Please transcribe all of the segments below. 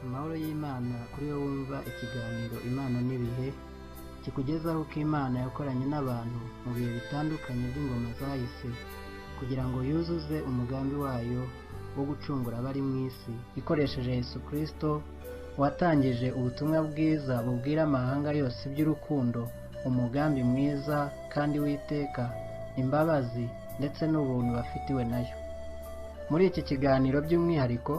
Amahoro y'Imana kuri wowe wumva ikiganiro Imana n'ibihe, kikugezaho uko Imana yakoranye n'abantu mu bihe bitandukanye by'ingoma zahise, kugira ngo yuzuze umugambi wayo wo gucungura abari mu isi, ikoresheje Yesu Kristo watangije ubutumwa bwiza bubwira amahanga yose iby'urukundo, umugambi mwiza kandi w'iteka, imbabazi ndetse n'ubuntu bafitiwe nayo. Muri iki kiganiro by'umwihariko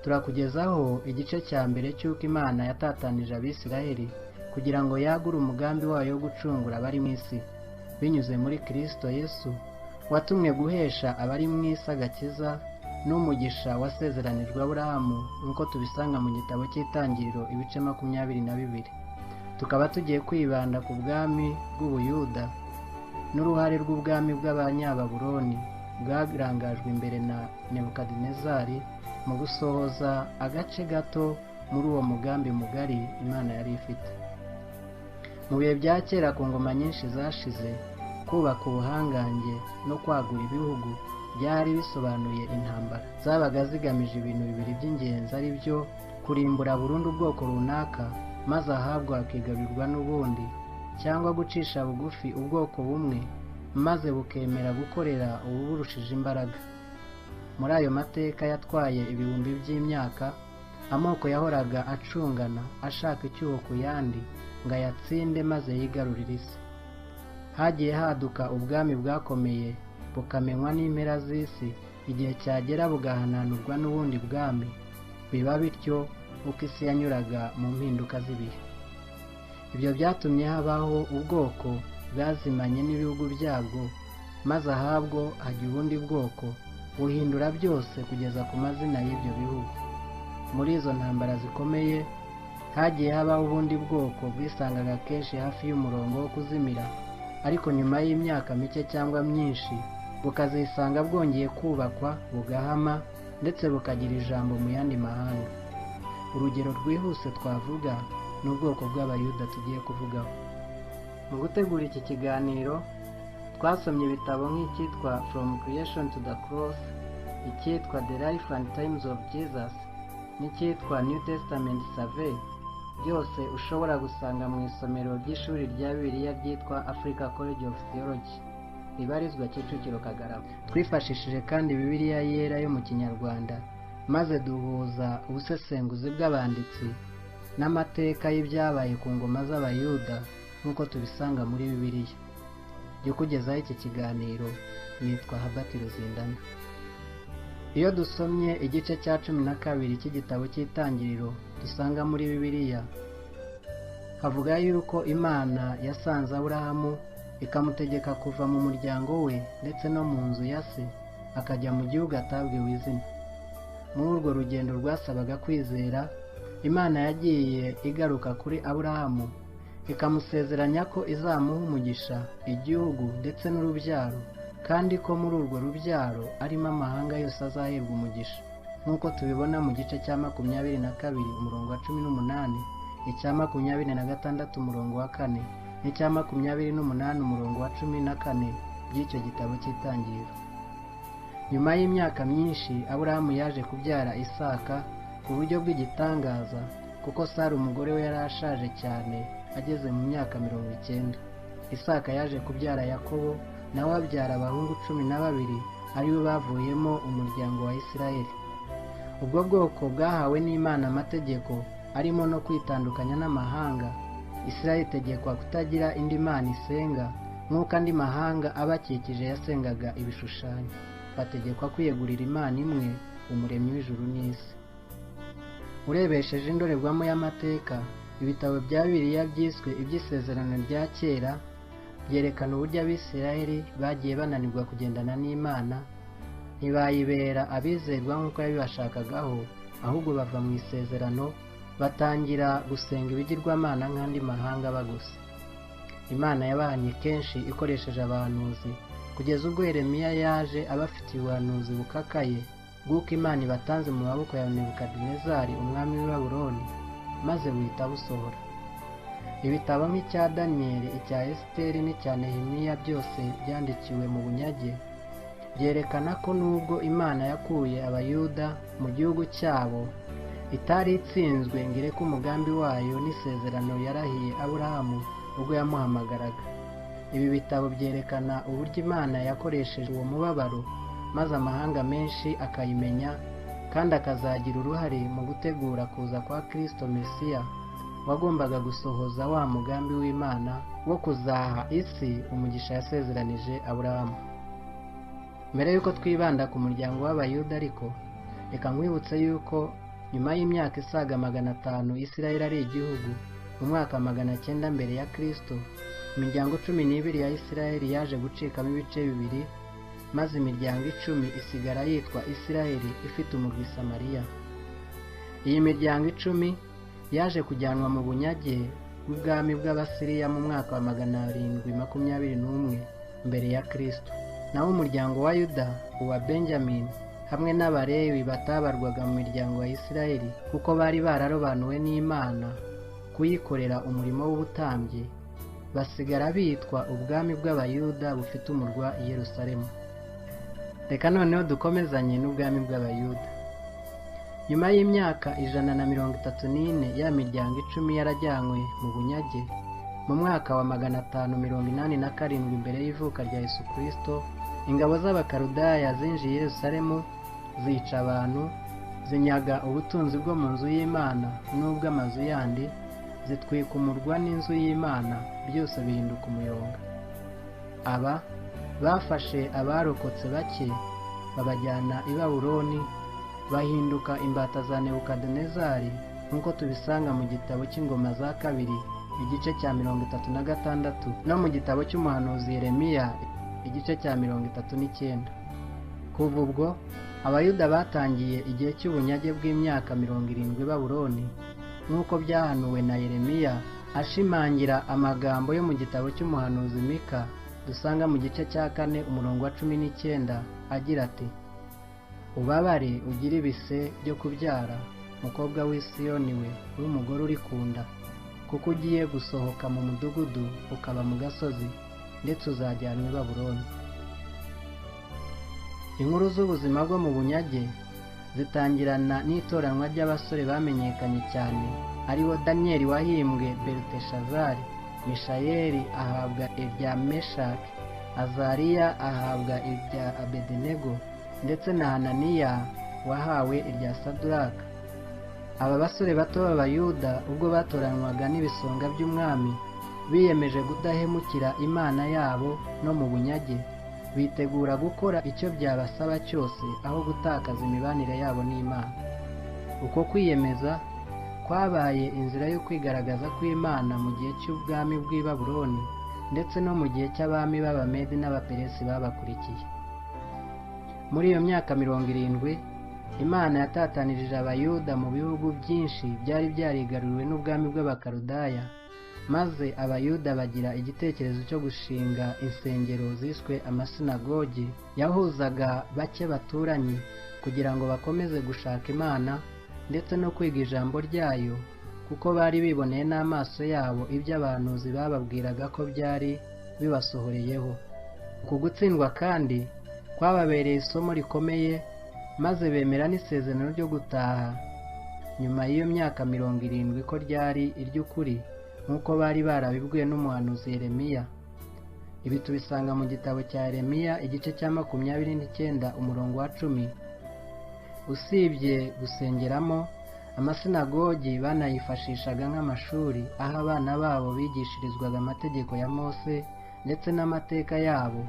turakugezaho igice cya mbere cy'uko Imana yatatanije Abisiraheli kugira ngo yagure umugambi wayo wo gucungura abari mu isi, binyuze muri Kristo Yesu watumwe guhesha abari mu isi agakiza n'umugisha wasezeranijwe Aburahamu, nk'uko tubisanga mu gitabo cy'Itangiriro ibice 22. Tukaba tugiye kwibanda ku bwami bw'Ubuyuda n'uruhare rw'ubwami bw'Abanyababuloni bwarangajwe imbere na Nebukadinezari mu gusohoza agace gato muri uwo mugambi mugari Imana yari ifite. Mu bihe bya kera, ku ngoma nyinshi zashize, kubaka ubuhangange no kwagura ibihugu byari bisobanuye intambara zabaga zigamije ibintu bibiri by'ingenzi, ari byo kurimbura burundu ubwoko runaka maze ahabwa hakigarurirwa n'ubundi, cyangwa gucisha bugufi ubwoko bumwe maze bukemera gukorera ububurushije imbaraga. Muri ayo mateka yatwaye ibihumbi by'imyaka, amoko yahoraga acungana ashaka icyuho ku yandi ngo ayatsinde maze yigarurire isi. Hagiye haduka ubwami bwakomeye bukamenywa n'impera z'isi, igihe cyagera bugahananurwa n'ubundi bwami. Biba bityo uko isi yanyuraga mu mpinduka z'ibihe. Ibyo byatumye habaho ubwoko bwazimanye n'ibihugu byabwo, maze ahabwo hajya ubundi bwoko buhindura byose kugeza ku mazina y'ibyo bihugu. Muri izo ntambara zikomeye hagiye habaho ubundi bwoko bwisangaga kenshi hafi y'umurongo wo kuzimira, ariko nyuma y'imyaka mike cyangwa myinshi bukazisanga bwongeye kubakwa, bugahama ndetse bukagira ijambo mu yandi mahanga. Urugero rwihuse twavuga ni ubwoko bw'Abayuda tugiye kuvugaho. Mu gutegura iki kiganiro twasomye ibitabo nk'icyitwa From Creation to the Cross, icyitwa The Life and Times of Jesus n'icyitwa New Testament Survey, byose ushobora gusanga mu isomero ry'ishuri rya Bibiliya ryitwa Africa College of Theology ribarizwa Kicukiro Kagarama. Twifashishije kandi Bibiliya Yera yo mu Kinyarwanda, maze duhuza ubusesenguzi bw'abanditsi n'amateka y'ibyabaye ku ngoma z'Abayuda nk'uko tubisanga muri Bibiliya. Jya ukugezaho iki kiganiro nitwa Habati Ruzindana. Iyo dusomye igice cya 12 cy'igitabo cy'Itangiriro dusanga muri Bibiliya, havuga yuko Imana yasanze Aburahamu ikamutegeka kuva mu muryango we ndetse no mu nzu ya se, akajya mu gihugu atabwiwe izina. Muri urwo rugendo rwasabaga kwizera, Imana yagiye igaruka kuri Aburahamu ikamusezeranya ko izamuha umugisha, igihugu ndetse n'urubyaro, kandi ko muri urwo rubyaro arimo amahanga yose azaherwa umugisha, nk'uko tubibona mu gice cya 22 umurongo wa 18, icya 26 umurongo wa 4 n'icya 28 umurongo wa 14 by'icyo gitabo cy'Itangiriro. Nyuma y'imyaka myinshi, Aburahamu yaje kubyara Isaka ku buryo bw'igitangaza, kuko Sara umugore we yari ashaje cyane ageze mu myaka 90. Isaka yaje kubyara Yakobo, nawe abyara abahungu 12, aribo bavuyemo umuryango wa Isirayeli. Ubwo bwoko bwahawe n'Imana amategeko arimo no kwitandukanya n'amahanga. Isirayeli itegekwa kutagira indi mana isenga, nk'uko andi mahanga abakikije yasengaga ibishushanyo. Bategekwa kwiyegurira Imana imwe, umuremyi w'ijuru n'isi. Urebesheje indorerwamo y'amateka, ibitabo bya Bibiliya byiswe iby'Isezerano rya Kera byerekana uburyo Abisirayeli bagiye bananirwa kugendana n'Imana, ntibayibera abizerwa nk'uko yabibashakagaho, ahubwo bava mu isezerano batangira gusenga ibigirwamana nk'andi mahanga bagose. Imana yabahanye kenshi ikoresheje abahanuzi, kugeza ubwo Yeremiya yaje abafitiye ubuhanuzi bukakaye bw'uko Imana ibatanze mu maboko ya Nebukadinezari umwami w'i Babuloni, maze buhita busohora. Ibitabo nk'icya Daniyeli, icya Esiteri n'icya Nehemiya byose byandikiwe mu bunyage, byerekana ko nubwo Imana yakuye Abayuda mu gihugu cyabo Itari itsinzwe ngo ireke umugambi wayo n'isezerano yarahiye Aburahamu ubwo yamuhamagaraga. Ibi bitabo byerekana uburyo Imana yakoresheje uwo mubabaro maze amahanga menshi akayimenya kandi akazagira uruhare mu gutegura kuza kwa Kristo Mesiya wagombaga gusohoza wa mugambi w'Imana wo kuzaha isi umugisha yasezeranije Aburahamu. Mbere y'uko twibanda ku muryango w'Abayuda ariko, reka nkwibutse yuko nyuma y'imyaka isaga 500 Isirayeli ari igihugu, mu mwaka 900 mbere ya Kristo, imiryango 12 ya Isirayeli yaje gucikamo ibice bibiri, maze imiryango 10 isigara yitwa Isirayeli ifite umurwa i Samariya. Iyi miryango 10 yaje kujyanwa mu bunyage bw'ubwami bw'Abasiriya mu mwaka wa 721 mbere ya Kristo. Naho umuryango wa Yuda, uwa Benjamin hamwe n'Abalewi batabarwaga mu miryango ya Isirayeli kuko bari bararobanuwe n'Imana kuyikorera umurimo w'ubutambyi, basigara bitwa ubwami bw'Abayuda bufite umurwa i Yerusalemu. Reka noneho dukomezanye n'ubwami bw'Abayuda. Nyuma y'imyaka 134 ya miryango 10 yarajyanywe mu bunyage, mu mwaka wa 587 mbere y'ivuka rya Yesu Kristo, ingabo z'Abakaludaya zinjiye i Yerusalemu zica abantu, zinyaga ubutunzi bwo mu nzu y'Imana n'ubw'amazu yandi, zitwika umurwa n'inzu y'Imana, byose bihinduka umuyonga. Aba bafashe abarokotse bake babajyana i Babuloni, bahinduka imbata za Nebukadinezari nk'uko tubisanga mu gitabo cy'Ingoma za Kabiri igice cya 36 no mu gitabo cy'umuhanuzi Yeremiya igice cya 39. Kuva ubwo Abayuda batangiye igihe cy'ubunyage bw'imyaka 70 i Babuloni nk'uko byahanuwe na Yeremiya ashimangira amagambo yo mu gitabo cy'umuhanuzi Mika dusanga mu gice cya 4 umurongo wa 19 agira ati: ubabare ugire ibise byo kubyara, mukobwa w'i Siyoni we w'umugore uri kunda, kuko ugiye gusohoka mu mudugudu ukaba mu gasozi, ndetse uzajyanwa i Babuloni. Inkuru z'ubuzima bwo mu bunyage zitangirana n'itoranwa ry'abasore bamenyekanye cyane, aribo Daniyeli wahimbwe Beluteshazari, Mishayeli ahabwa irya Meshaki, Azariya ahabwa irya Abedenego, ndetse na Hananiya wahawe irya Saduraka. Aba basore bato b'Abayuda ubwo batoranywaga n'ibisonga by'umwami, biyemeje kudahemukira Imana yabo no mu bunyage, bitegura gukora icyo byabasaba cyose aho gutakaza imibanire yabo n'Imana. Uko kwiyemeza kwabaye inzira yo kwigaragaza kw'Imana mu gihe cy'ubwami bw'i Babuloni ndetse no mu gihe cy'abami b'Abamedi n'Abaperesi babakurikiye. Muri iyo myaka 70 Imana yatatanirije Abayuda mu bihugu byinshi byari byarigaruriwe n'ubwami bw'Abakaludaya, maze Abayuda bagira igitekerezo cyo gushinga insengero ziswe amasinagogi yahuzaga bake baturanye kugira ngo bakomeze gushaka Imana ndetse no kwiga ijambo ryayo, kuko bari biboneye n'amaso yabo ibyo abahanuzi bababwiraga ko byari bibasohoreyeho. Uku gutsindwa kandi kwababereye isomo rikomeye, maze bemera n'isezerano ryo gutaha nyuma y'iyo myaka 70 ko ryari iry'ukuri nk'uko bari barabibwiwe n'umuhanuzi Yeremiya. Ibi tubisanga mu gitabo cya Yeremiya igice cya 29 umurongo wa 10. Usibye gusengeramo, amasinagogi banayifashishaga nk'amashuri aho abana babo bigishirizwaga amategeko ya Mose ndetse n'amateka yabo,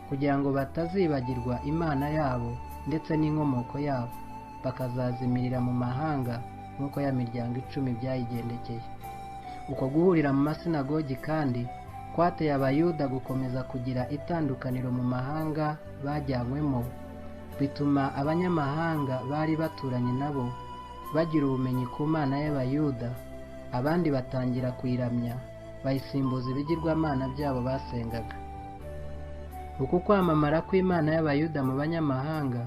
kugira ngo batazibagirwa Imana yabo ndetse n'inkomoko yabo, bakazazimirira mu mahanga nk'uko ya miryango 10 byayigendekeye. Uko guhurira mu masinagogi kandi kwateye Abayuda gukomeza kugira itandukaniro mu mahanga bajyanywemo, bituma abanyamahanga bari baturanye nabo bagira ubumenyi ku Mana y'Abayuda, abandi batangira kuyiramya bayisimbuza ibigirwamana byabo basengaga. Uku kwamamara kw'Imana y'Abayuda mu banyamahanga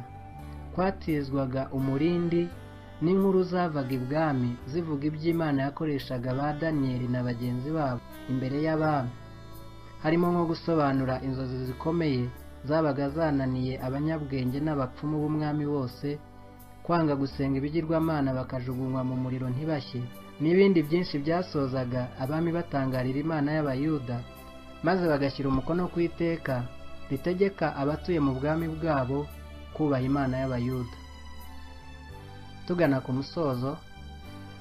kwatizwaga umurindi n'inkuru zavaga ibwami zivuga iby'Imana yakoreshaga ba Daniyeli na bagenzi babo imbere y'abami, harimo nko gusobanura inzozi zikomeye zabaga zananiye abanyabwenge n'abapfumu b'umwami bose, Kwanga gusenga ibigirwamana bakajugunywa mu muriro ntibashye, n'ibindi byinshi byasozaga abami batangarira Imana y'Abayuda, maze bagashyira umukono ku iteka ritegeka abatuye mu bwami bwabo kubaha Imana y'Abayuda. Tugana ku musozo,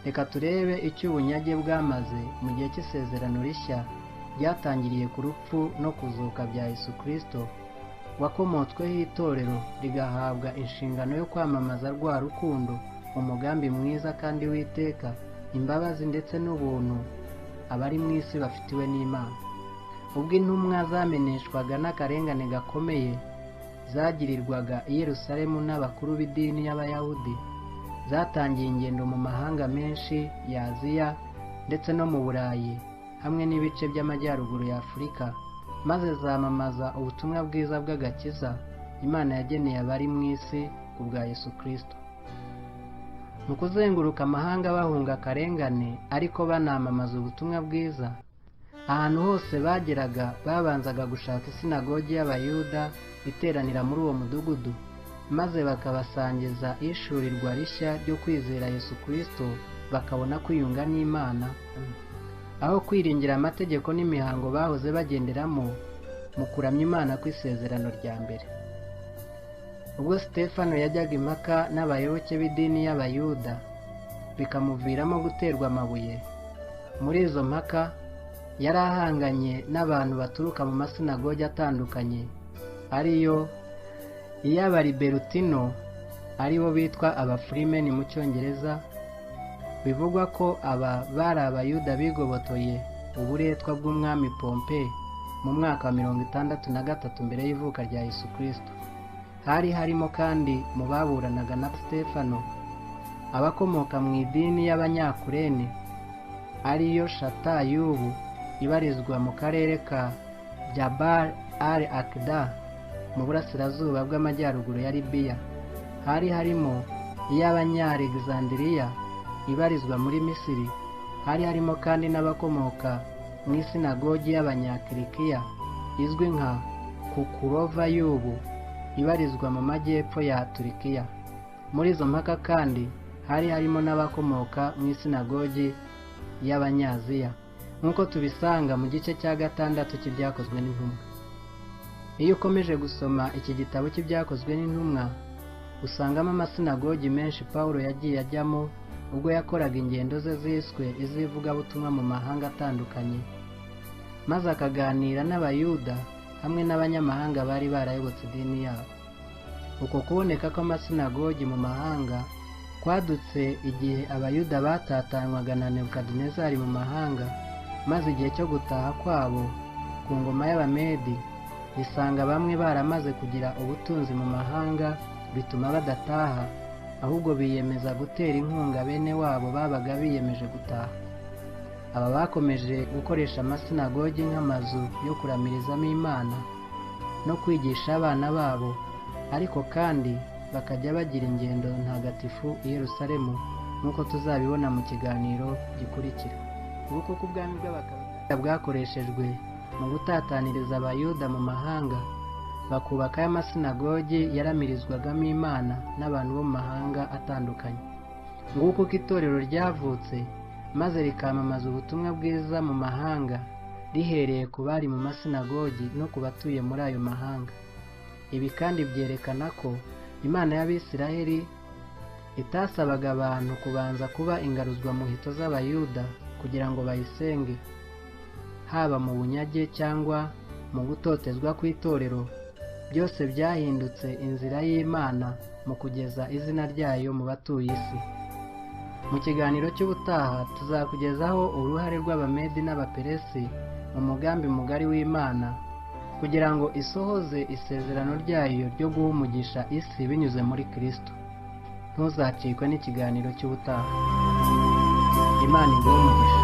reka turebe icyo ubunyage bwamaze mu gihe cy'isezerano rishya ryatangiriye ku rupfu no kuzuka bya Yesu Kristo, wakomotsweho itorero rigahabwa inshingano yo kwamamaza rwa rukundo, umugambi mwiza kandi w'iteka, imbabazi ndetse n'ubuntu abari mu isi bafitiwe n'Imana. Ubwo intumwa zameneshwaga n'akarengane gakomeye zagirirwaga i Yerusalemu n'abakuru b'idini y'Abayahudi, zatangiye ingendo mu mahanga menshi ya Aziya ndetse no mu Burayi hamwe n'ibice by'amajyaruguru ya Afurika, maze zamamaza ubutumwa bwiza bw'agakiza Imana yageneye abari mu isi ku bwa Yesu Kristo. Mu kuzenguruka amahanga bahunga akarengane ariko banamamaza ubutumwa bwiza, ahantu hose bageraga babanzaga gushaka isinagogi y'Abayuda iteranira muri uwo mudugudu, maze bakabasangiza ishurirwa rishya ryo kwizera Yesu Kristo, bakabona kwiyunga n'Imana, aho kwiringira amategeko n'imihango bahoze bagenderamo mu kuramya Imana kw'isezerano rya mbere. Ubwo Sitefano yajyaga impaka n'abayoboke b'idini y'Abayuda bikamuviramo guterwa amabuye, muri izo mpaka yari ahanganye n'abantu baturuka mu masinagogi atandukanye, ariyo iy'Abaliberutino, aribo bitwa Abafurimeni mu Cyongereza. Bivugwa ko aba bari Abayuda bigobotoye uburetwa bw'umwami Pompe mu mwaka wa 63 mbere y'ivuka rya Yesu Kristo. Hari harimo kandi mu baburanaga na Sitefano abakomoka mu idini y'Abanyakurene, ariyo Shata y'ubu ibarizwa mu karere ka Jabal al Akda mu burasirazuba bw'amajyaruguru ya Libiya. Hari harimo iy'Abanyalegizandiriya ibarizwa muri Misiri. Hari harimo kandi n'abakomoka mu isinagogi y'Abanyakirikiya izwi nka Kukurova y'ubu ibarizwa mu majyepfo ya Turikiya. Muri izo mpaka kandi hari harimo n'abakomoka mu isinagogi y'Abanyaziya, nk'uko tubisanga mu gice cya 6 cy'Ibyakozwe n'Intumwa. Iyo ukomeje gusoma iki gitabo cy'Ibyakozwe n'Intumwa, usangamo amasinagogi menshi Pawulo yagiye ajyamo ubwo yakoraga ingendo ze ziswe iz'ivugabutumwa mu mahanga atandukanye, maze akaganira n'Abayuda hamwe n'abanyamahanga bari barayobotse idini yabo. Uko kuboneka kw'amasinagogi mu mahanga kwadutse igihe Abayuda batatanywaga na Nebukadinezari mu mahanga, maze igihe cyo gutaha kwabo ku ngoma y'Abamedi gisanga bamwe baramaze kugira ubutunzi mu mahanga, bituma badataha, ahubwo biyemeza gutera inkunga bene wabo babaga biyemeje gutaha. Aba bakomeje gukoresha amasinagogi nk'amazu yo kuramirizamo Imana no kwigisha abana babo, ariko kandi bakajya bagira ingendo ntagatifu i Yerusalemu, nk'uko tuzabibona mu kiganiro gikurikira. Nguko uko ubwami bw'Abakaludaya bwakoreshejwe mu gutataniriza Abayuda mu mahanga, bakubaka y'amasinagogi yaramirizwagamo Imana n'abantu bo mu mahanga atandukanye. Nguko uko itorero ryavutse, maze rikamamaza ubutumwa bwiza mu mahanga, rihereye ku bari mu masinagogi no ku batuye muri ayo mahanga. Ibi kandi byerekana ko Imana y'Abisiraheli itasabaga abantu kubanza kuba ingaruzwamuhito z'Abayuda kugira ngo bayisenge, haba mu bunyage cyangwa mu gutotezwa kw'itorero. Byose byahindutse inzira y'Imana mu kugeza izina ryayo mu batuye isi. Mu kiganiro cy'ubutaha tuzakugezaho uruhare rw'Abamedi n'Abaperesi mu mugambi mugari w'Imana kugira ngo isohoze isezerano ryayo ryo guha umugisha isi binyuze muri Kristo. Ntuzacikwe n'ikiganiro cy'ubutaha. Imana iguhe umugisha.